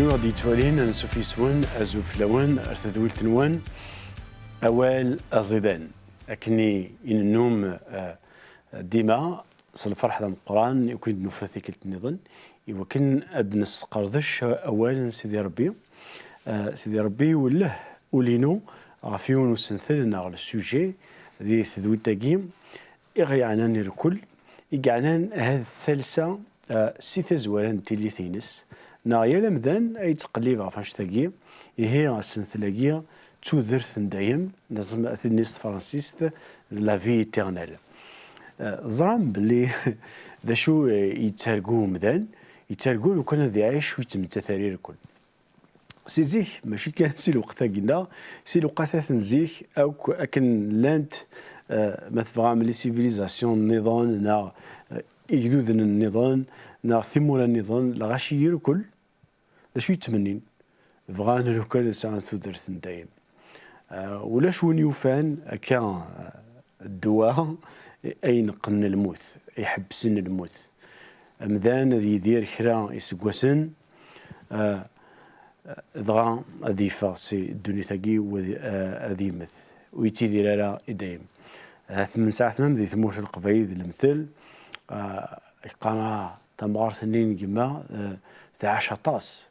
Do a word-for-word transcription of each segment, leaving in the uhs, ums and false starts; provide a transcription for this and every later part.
Ad yettwalin, ansuf yes-wen, azul fell-awen, ar tedwilt-nwen, awal aẓidan. Akken i, i nennum, eh, dima, s lferḥ d ameqqran, i ken-id-nufa tikkelt nniḍen, i wakken ad nesqerdec awal n Sidi Ṛebbi. Eh, Sidi Ṛebbi iwelleh ul-inu ɣef yiwen usentel neɣ le sujet di tedwilt-agi, i ɣ-yeɛnan irkel, i yeɛnan ahat talsa, eh, si tazwara n tillit-ines, neɣ yal amdan ay yettqellib ɣef annect-agi, ihi asentel-agi d tudert n dayem, neɣ s tefransist, la vie éternelle. Eh, ẓran belli d acu, eh, yettargu umdan, yettargu lukan ad iɛic ur yettmettat ara irkel. Si zik, mačči kan si lweqt-agi-nneɣ, si lewqatat n zik akk akken llant, eh, ma tebɣam, les civilisations nniḍen, neɣ, eh, igduden nniḍen, neɣ timura nniḍen, lɣaci irkel, d acu yettmennin? Bɣan lukan ad sɛun tudert n dayem. Eh, ulac win yufan akka, eh, ddwa ay ineqqen lmut, iḥebbsen lmut. Amdan ad yidir kra iseggasen, eh, dɣa ad yeffeɣ si ddunit-agi u ad, eh, ad yemmet. Ur yettidir ara i dayem. Eh, tmensaɛtem di tmurt n Leqbayel d lemtel, eh, yeqqar, ah, tamɣart-nni n gma, eh, tɛac aṭas.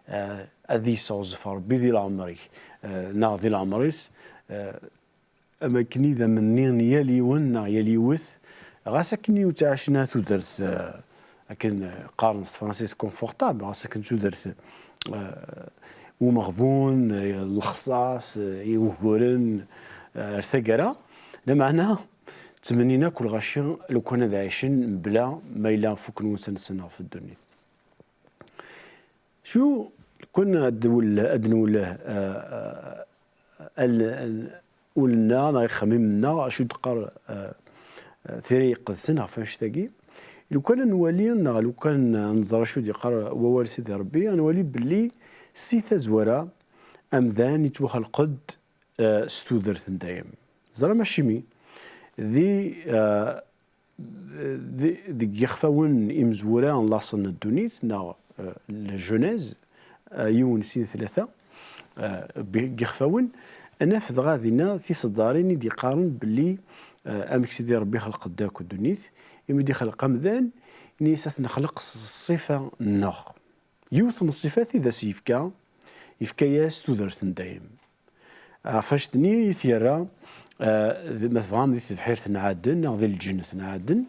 Eh, ad yesseɣzef Ṛebbi di leɛmer-ik, eh, neɣ di leɛmer-is, eh, am akken i d amenni n yal yiwen neɣ yal yiwet, ɣas akken ur ttɛicen ara tudert, eh, akken qqaren s tefransist confortable, ɣas akken tudert, eh, umeɣbun, eh, lexṣaṣ, eh, i uguren, eh, ar taggara, lameɛna ttmennin akk lɣaci lukan ad ɛicen mebla ma yella fukken wussan-nsen ɣef ddunit. Cu, kun ad nwel-, ad nwelleh, eh, eh, al-, al-, ul-nneɣ neɣ ixxamim-nneɣ, acu d-teqqar, eh, eh, Tira Iqedsen ɣef annect-agi? Lukan ad nwali, neɣ lukan ad nẓer acu d-yeqqar wawal Sidi Ṛebbi, ad nwali belli si tazwara amdan yettwaxleq-d, eh, s tudert n dayem. Ẓram acimi? Di, eh, di, deg yixfawen imezwura n laṣel n ddunit, neɣ, eh, la genèse, eh, yiwen, sin, tlata, eh, bi-, deg yixfawen, ad naf dɣa dinna tiseddarin i d-yeqqaren belli, eh, amek Sidi Ṛebbi ixleq-d akk ddunit, imi d-ixleq amdan, ini-as ad t-nexleq s ṣṣifa-nneɣ. Yiwet n ṣṣifat i d as-yefka, yefka-yas tudert n dayem. Ɣef annect-nni i t-yerra, eh, d-, ma tebɣam, di tebḥirt n Ɛaden neɣ di lǧennet n Ɛaden.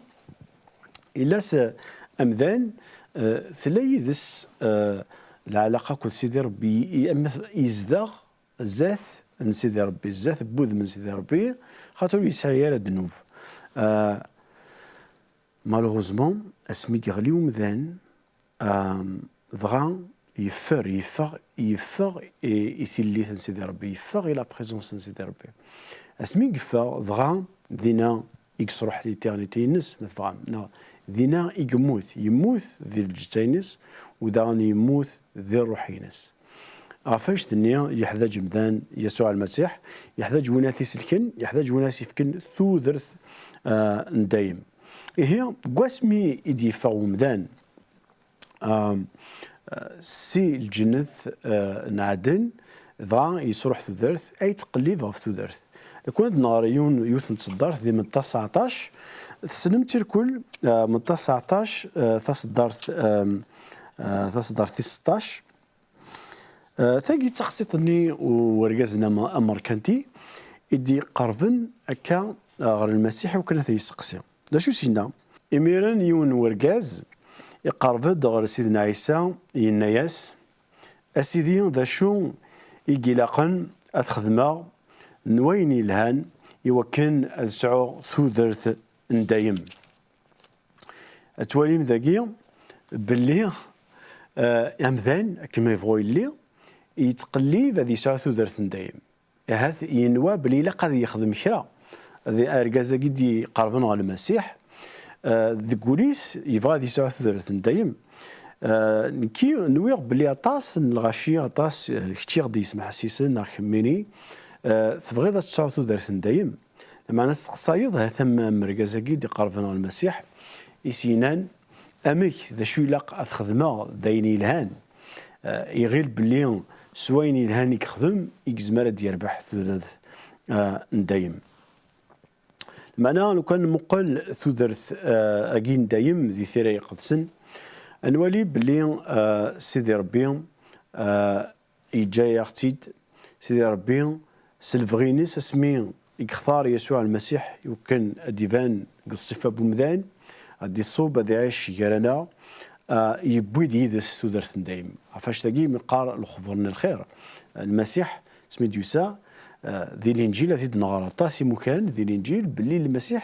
Illa s, eh, amdan, eh, tella yid-s, eh, lɛalaqa akked Sidi Ṛebbi, i, ama t-, yezdeɣ zdat n Sidi Ṛebbi, zdat n wudem n Sidi Ṛebbi, xaṭer ur yesɛi ara ddnub. Eh, malheureusement, asmi yeɣli umdan, Am, dɣa yeffer, yeffeɣ, yeffeɣ i, i tillit n Sidi Ṛebbi, yeffeɣ i la présence n Sidi Ṛebbi. Asmi yeffeɣ, dɣa dinna i yesruḥ l'éternité-ines, ma tebɣam, neɣ dinna i yemmut, yemmut di lǧetta-ines, u daɣen yemmut di ṛṛuḥ-ines. Ɣef annect-nni, yeḥdaǧ amdan Yasuɛ Lmasiḥ, yeḥdaǧ win ad t-iselken, yeḥdaǧ win ad s-ifken tudert, ah, n dayem. Ihi, deg wasmi i d-yeffeɣ umdan, ah, si lǧennet, ah, n Ɛaden, dɣa yesruḥ tudert, ay yettqellib ɣef tudert. Lukan ad nɣer yiwen, yiwet n tseddart di Meṭṭa seɛṭac, tessnem-tt irkel, ah, Meṭṭa seɛṭac, ah, taseddart, ah, ah, taseddart tis seṭṭac. Ah, tagi d taxsiṭ-nni n urgaz-nni am-, amerkanti i d-iqerben akka, ah, ɣer Lmasiḥ i wakken ad t-yesteqsi. D acu i s-yenna? Imiren yiwen n urgaz iqerreb-d ɣer Sidna Ɛisa, yenna-yas: "A Sidi, d acu i ilaqen ad t-xedmeɣ n wayen yelhan i wakken ad sɛuɣ tudert n dayem?" Ad twalim dagi belli, eh, amdan, akken ma yebɣu yelli, yettqellib ad yesɛu tudert n dayem. Ahat yenwa belli ilaq ad yexdem kra. D argaz-agi d-iqerben ɣer Lmasiḥ, eh, deg wul-is yebɣa ad yesɛu tudert n dayem. Eh, nekki nwiɣ belli aṭas n lɣaci, aṭas, eh, kečč i ɣ-d-yesmeḥsisen neɣ kemmini, eh, tebɣiḍ ad tesɛuḍ tudert n dayem. Lameɛna testeqsayeḍ, ha-t-am am urgaz-agi d-iqerben ɣer Lmasiḥ, i s-yennan: "Amek, d acu ilaq ad xedmeɣ d ayen yelhan, eh, iɣil belli s wayen yelhan i yexdem i yezmer ad yerbeḥ tudert, eh, n dayem. Meɛna, lukan nmuqel tudert, eh, agi n dayem di Tira Iqedsen, ad nwali belli, eh, Sidi Ṛebbi, eh, yeǧǧa-yaɣ-tt-id Sidi Ṛebbi s lebɣi-ines asmi i yextar Yasuɛ Lmasiḥ i wakken ad d-iban deg ṣṣifa n umdan, ad d-iṣub, ad iɛic gar-aneɣ, ah, yewwi-d yid-s tudert n dayem. Ɣef wannect-agi i yeqqar lexber n lxir. Lmasiḥ, asmi d-yusa, ah, di Linǧil, ad t-id-nɣer aṭas imukan di Linǧil, belli Lmasiḥ,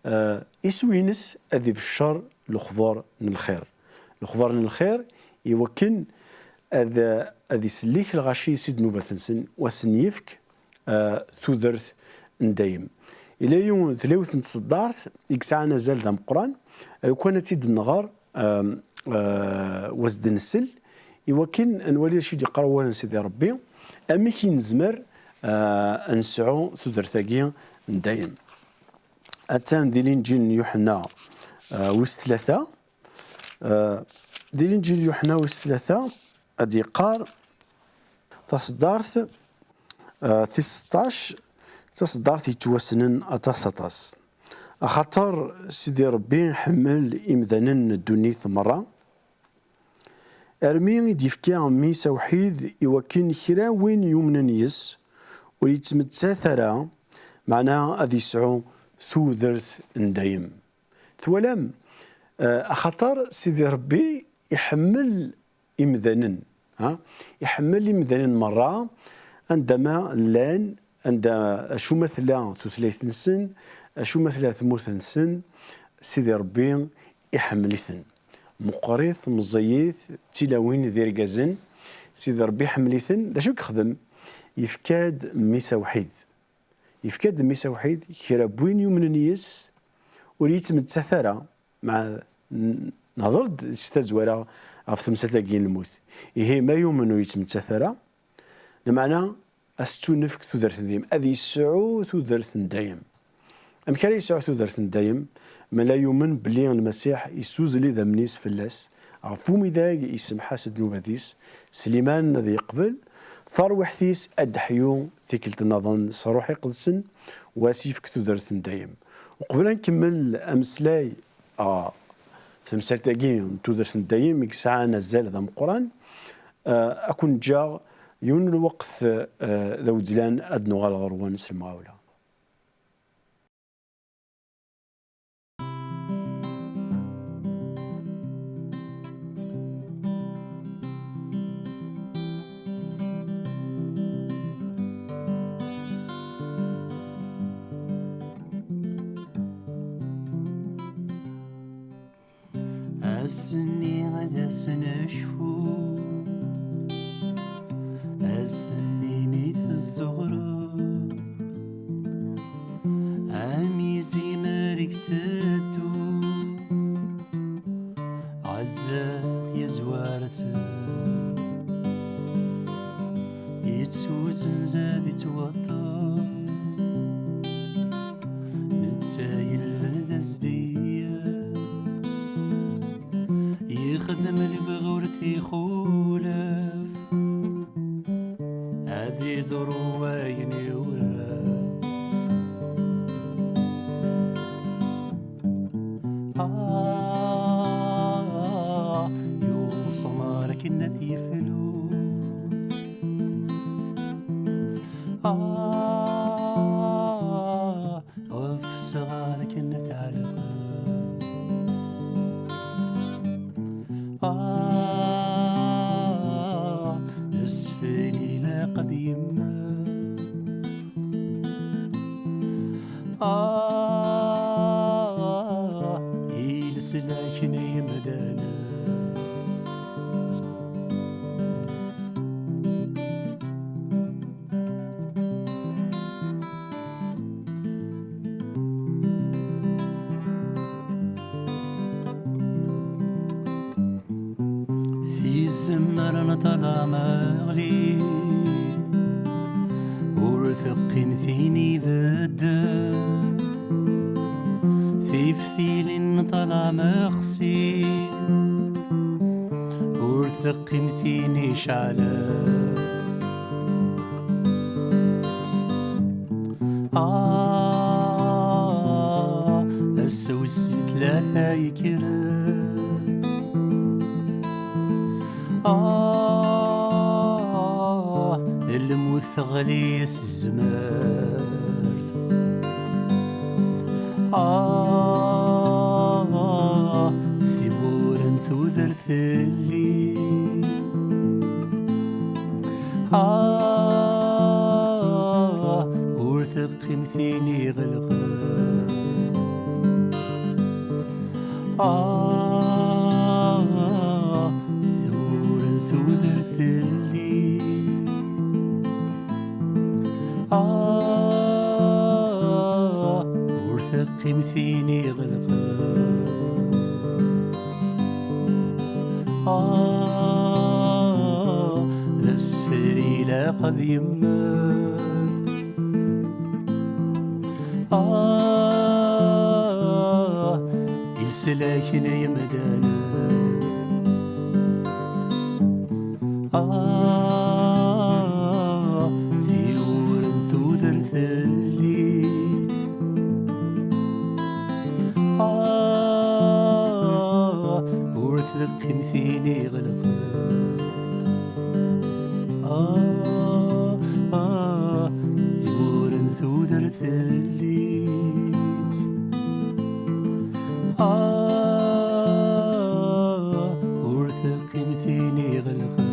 ah, iswi-ines ad ibeccer lexber n lxir. Lexber n lxir i wakken ad, ad isellek lɣaci si ddnubat-nsen, u ad sen-yefk, ah, tudert n dayem. Ila yiwen, tella yiwet n tseddart i yesɛan azal d ameqqran, lukan ad tt-id-nɣer, ah, ah, u ad s-d-nsel, i wakken ad nwali d acu i d-yeqqar wawal n Sidi Ṛebbi, amek i nezmer, ah, ad nesɛu tudert-agi n dayem. Attan di Linǧil n Yuḥenna, ah, wis tlata, Ah, di Linǧil Yuḥna wis tlata, ad d-yeqqar taṣeddart, ah, tis seṭṭac, d taṣeddart yettwassnen aṭas, aṭas. Axaṭer Sidi Ṛebbi iḥemmel imdanen n ddunit merra, armi i d-yefka Mmi-s awḥid i wakken kra win yumnen yes-s ur yettmettat ara, meɛna ad yesɛu tudert n dayem. Twalam? Eh, axaṭer Sidi Ṛebbi iḥemmel imdanen, ha? Iḥemmel imdanen merra, anda ma llan, anda, acu ma tella tutlayt-nsen, acu ma tella tmurt-nsen, Sidi Ṛebbi iḥemmel-iten. Meqqrit, meẓẓiyit, d tilawin, d irgazen, Sidi Ṛebbi iḥemmel-iten. D acu i yexdem? Yefka-d Mmi-s awḥid. Yefka-d Mmi-s awḥid, kra n win yumnen yes-s ur yettmettat ara. Ma n-, nehḍer-d s tazwara ɣef temsalt-agi n lmut. Ihi, ma yumen ur yettmettat ara, lameɛna ad s-tettunefk tudert n dayem, ad yesɛu tudert n dayem. Amek ara yesɛu tudert n dayem? Ma la yumen belli Lmasiḥ yessuzzel idammen-is fell-as, ɣef umidag yessemḥ-as ddnubat-is, s liman ad yeqbel, tarwiḥt-is ad d-teḥyu tikkelt nniḍen s Ṛṛuḥ Iqedsen, u ad s-yefk tudert n dayem. Uqbel ad nkemmel ameslay, ah, tamsalt-agi n tudert n dayem i yesɛan azal d ameqqran, ah, ad ken-ǧǧeɣ yiwen n lweqt, ah, d awezzlan, ad nuɣal ɣer-wen s lemɣawla. Ass-nni ad as-necfu, ass-nni mi tezzuɣrem, am izimer i yetteddu, ɛezza yazwar-asen. Yettwazzenza di ttwaṭṭef, netta yellan d asdiyya, yexdem lebɣi ur t-ixulaf, ad iḍru wayen yura. Ah, yuɣ usemar akken ad yeflu. Ah, ɣef sɣar akken ad teɛleq. Ah, lesfel ilaq ad yemmet. Ah, i leslak n yimdanen. Tizemmar n ṭṭlam ɣli, ur teqqin tin ibedden. Tiftilin n ṭṭlam xsi, ur teqqin Tin iceɛlen. Ah, ass wis tlata yekkren. Ah, lmut teɣli s zzmert. Ah, tiwwura n tudert telli. Ah, ur teqqim tin iɣelqen. Ah, tiwwura n tudert telli. Ah, ur teqqim tin iɣelqen. Ah, d asfel ilaq ad yemmet. Ah, i leslak n yemdanen. Ah, tiwwura n tudert telli. Ah, ur teqqim tin iɣelqen. Ah, ah, tiwwura n tudert telli. Ah, ur teqqim tin iɣelqen.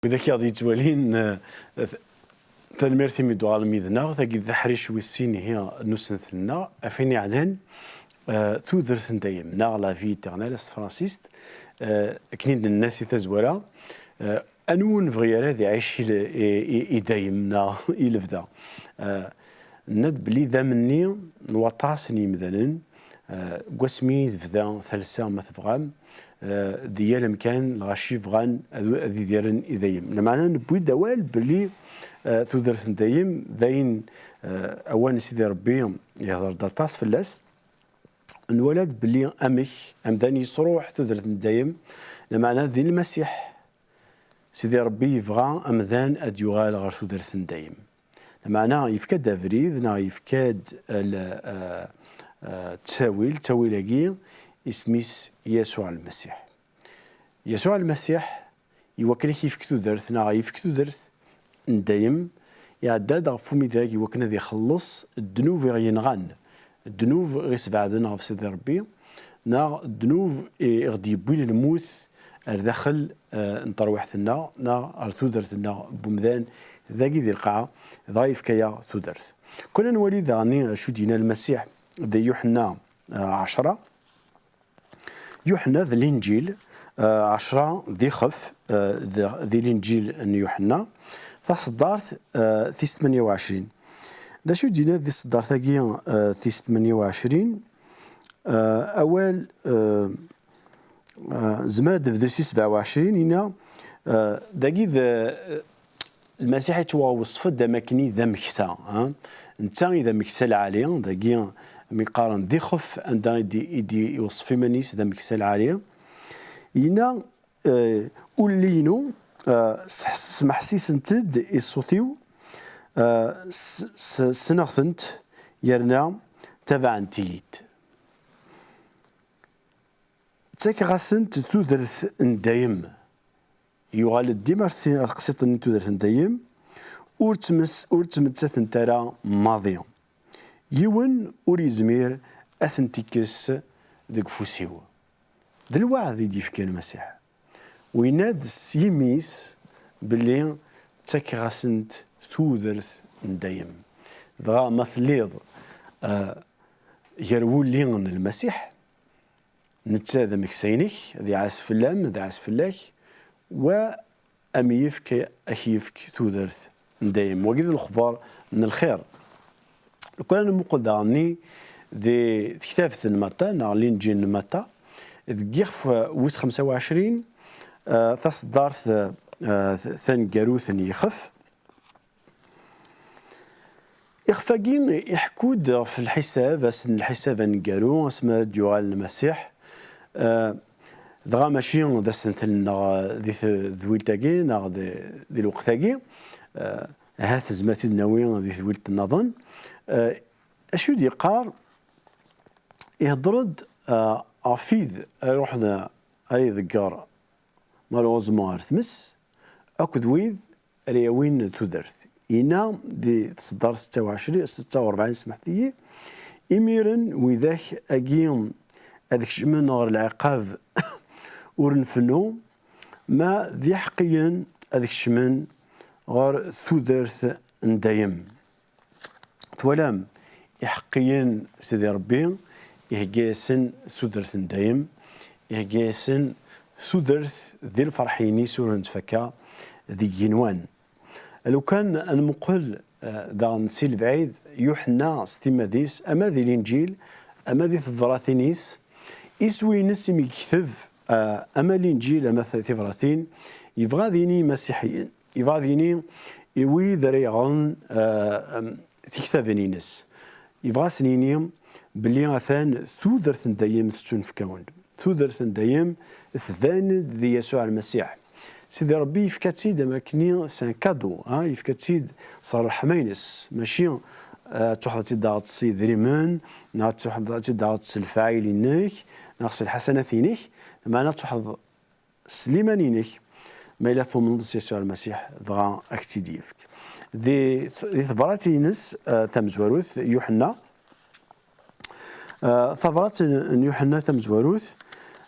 Wid akka i ɣ-d-yettwalin, eh, tanemmirt imi d-tuɣalem yid-neɣ. Tagi d aḥric wis sin ihi n usentel-nneɣ, Afin Iɛlan, eh, tudert n dayem, neɣ la vie éternelle s tefransist. Eh, akken i d-nenna si tazwara, eh, anwa ur nebɣi ara ad iɛic i, i, i, i dayem neɣ i lebda? Eh, nenna-d belli d amenni n waṭas n yimdanen, eh, deg wasmi i tebda talsa, ma tebɣam, eh, di yal amkan, lɣaci bɣan ad, ad idiren i dayem. Lameɛna newwi-d awal belli, eh, tudert n dayem d ayen, eh, awal n Sidi Ṛebbi yehder-d aṭas fell-as. Nwala-d belli amek amdan yesruḥ tudert n dayem, lameɛna di Lmasiḥ, Sidi Ṛebbi yebɣa amdan ad yuɣal ɣer tudert n dayem. Lameɛna yefka-d abrid, neɣ yefka-d, eh, l-, eh, eh, ttawil, ttawil-agi isem-is Yasuɛ Lmasiḥ. Yasuɛ Lmasiḥ, iwakken ad k-yefk tudert, neɣ yefk tudert n dayem, iɛedda-d ɣef umidag iwakken ad ixelleṣ ddnub i ɣ-yenɣan, ddnub i ɣ-isebɛden ɣef Sidi Ṛebbi, neɣ ddnub i ɣ-d-yewwin lmut ar daxel, eh, n terwiḥt-nneɣ, neɣ ar tudert-nneɣ n wemdan, dagi di lqaɛa, dɣa yefka-yaɣ tudert. Kul ad nwali daɣen acu d-yenna Lmasiḥ di Yuḥenna, eh, ɛecra. Yuḥenna d Linǧil, eh, ɛecra d ixef, eh, d, di Linǧil n Yuḥenna, taṣeddart, eh, tis tmenya u ɛecrin. D acu i d-yenna di tṣeddart-agi, eh, tis tmenya u ɛecrin? Eh, awal, eh, eh, zemmer ad d-nebdu si sebɛa u ɛecrin, yenna, eh, dagi d, eh, Lmasiḥ yettwaweṣṣef-d am akken i d ameksa, ha? Netta i d ameksa lɛali, dagi mi qqaren d ixef anda i d-, i d-iweṣṣef iman-is d ameksa lɛali. Yenna, eh, ulli-inu, eh, s-, smeḥsisent-d i ṣṣut-iw, eh, s-, s-, ssneɣ-tent, yerna tabaɛent-iyi-d. Ttakeɣ-asent tudert n dayem. Yuɣal-d dima ar ti-, ar teqsiṭ-nni n tudert n dayem, ur ttmes-, ur ttmettatent ara maḍi. Yiwen ur yezmir ad tent-ikkes deg ufus-iw. D lweɛd i d-yefka Lmasiḥ. U yenna-d s yimi-s belli ttakeɣ-asent tudert n dayem. Dɣa ma telliḍ, eh, gar wulli n Lmasiḥ, netta d ameksa-inek, ad iɛas fell-am, ad iɛas fell-ak, wa am yefk, ad k-yefk tudert n dayem. Wagi d lexbar n lxir. Lukan ad nmuqel daɣenni di tektabt n Matta, neɣ Linǧil n Matta, deg yixef wis xemsa u ɛecrin, eh, taseddart, eh, taneggarut n yixef. Ixef-agi iḥekku-d ɣef lḥisab, ass n lḥisab aneggaru, asmi ara d-yuɣal Lmasiḥ. Eh, dɣa mačči d asentel-nneɣ di tedwilt-agi, neɣ di, di lweqt-agi. Eh, ahat tezmer ad t-id-nawi di tedwilt nniḍen. Eh, acu i d-yeqqar? Ihedder-d, eh, ɣef wid ara iruḥen, ara iḍegger malheureusement ar tmes, akked wid ara yawin tudert. Yenna di tseddart setta u ɛecrin, setta u rebɛin, smeḥt-iyi, imiren widak-agi ad kecmen ɣer lɛiqab ur nfennu, ma d iḥeqqiyen ad kecmen ɣer tudert n dayem. Twalam, iḥeqqiyen Sidi Ṛebbi ihegga-yasen tudert n dayem, ihegga-yasen tudert di lferḥ-ines ur nettfakka deg yigenwan. Lukan ad nmuqel, eh, daɣen si lebɛid, Yuḥenna s timmad-is, ama di Linǧil, ama di tebratin-is, iswi-ines imi yekteb, eh, ama Linǧil, ama t-, tibratin, yebɣa ad yini i Imasiḥiyen, yebɣa ad yini i wid ara yeɣren, eh, em, tiktabin-ines. Yebɣa ad sen-yini belli atan tudert n dayem tettunefk-awen-d. Tudert n dayem tban-d di Yasuɛ Lmasiḥ. Sidi Ṛebbi yefka-tt-id am akken c'est un cadeau, ha, yefka-tt-id s ṛṛeḥma-ines. Mačči, eh, ad truḥeḍ ad tt-id-taɣeḍ s yedrimen, neɣ ad truḥeḍ ad tt-id-taɣeḍ s lefɛayel-inek, neɣ s lḥasanat-inek, meɛna ad truḥeḍ s liman-inek, ma yella tumneḍ s Yasuɛ Lmasiḥ, dɣa ad k-tt-id-yefk. Di, di tebrat-ines, eh, tamezwarut, Yuḥenna, eh, tabrat n, n Yuḥenna tamezwarut,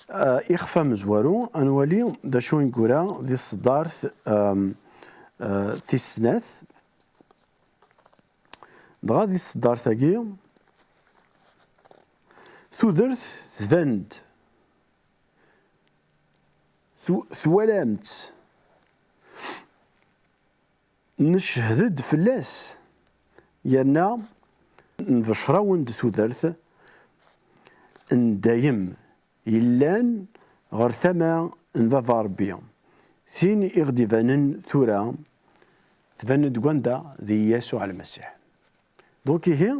eh, ixef amezwaru, ad nwali d acu i neggura di tseddart, ehm, eh, tis snat. Dɣa di tseddart-agi, tudert tban-d. Tu-, twalam-tt. Neched-d fell-as, yerna nbeccer-awen-d tudert n dayem yellan ɣer tama n Baba Ṛebbi, tin i ɣ-d-ibanen tura, tban-d deg wanda? Di Yasuɛ Lmasiḥ. Donc ihi,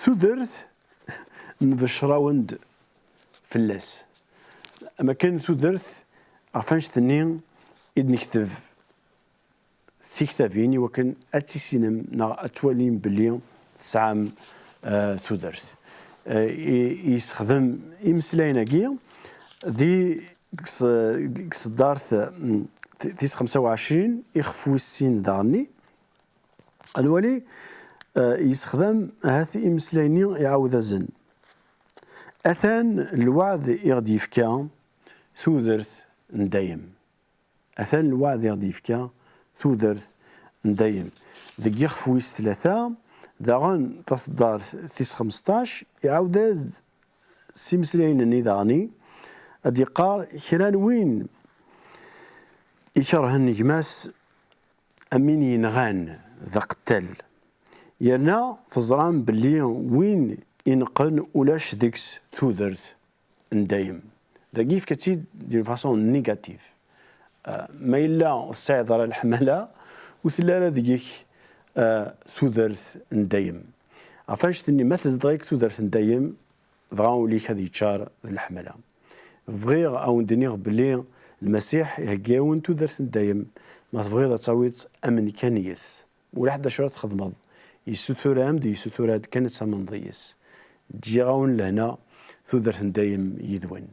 tudert nbeccer-awen-d fell-as. Am akken tudert ɣef annect-nni i d-nekteb tiktabin i wakken ad tissinem neɣ ad twalim belli tesɛam, eh, tudert. Eh, i, i yessexdem imeslayen-agi di, deg s-, deg tseddart, mm, t-, tis xemsa u ɛecrin, ixef wis sin daɣenni. Ad nwali, eh, yessexdam ahat imeslayen-nni iɛawdazen. Atan lweɛd i ɣ-d-yefka tudert n dayem. Atan lweɛd i ɣ-d-yefka tudert n dayem. Deg yixef wis tlata, daɣen taseddart tis xmesṭac, iɛawed-as-d s imeslayen-nni daɣen, ad d-yeqqar: Kra n win ikerhen gma-s am win yenɣan d aqettal. Yerna teẓram belli win ineqqen ulac deg-s tudert n dayem. Dagi yefka-tt-id d'une façon négative. Ah, ma yella ur tesɛiḍ ara leḥmala, ur telli ara deg-k, ah, tudert n dayem. Ɣef annect-nni, ma tezdeɣ-ik tudert n dayem, dɣa ul-ik ad yeččar d leḥmala. Bɣiɣ a wen-d-iniɣ belli Lmasiḥ ihegga-yawen tudert n dayem, ma tebɣiḍ ad tawiḍ amkan yes. Ulaḥ d acu ara txedmeḍ. Yessutur-am-d, yessutur-ak-d kan ad tamneḍ yes. Ǧǧiɣ-awen lehna, tudert n dayem yid-wen.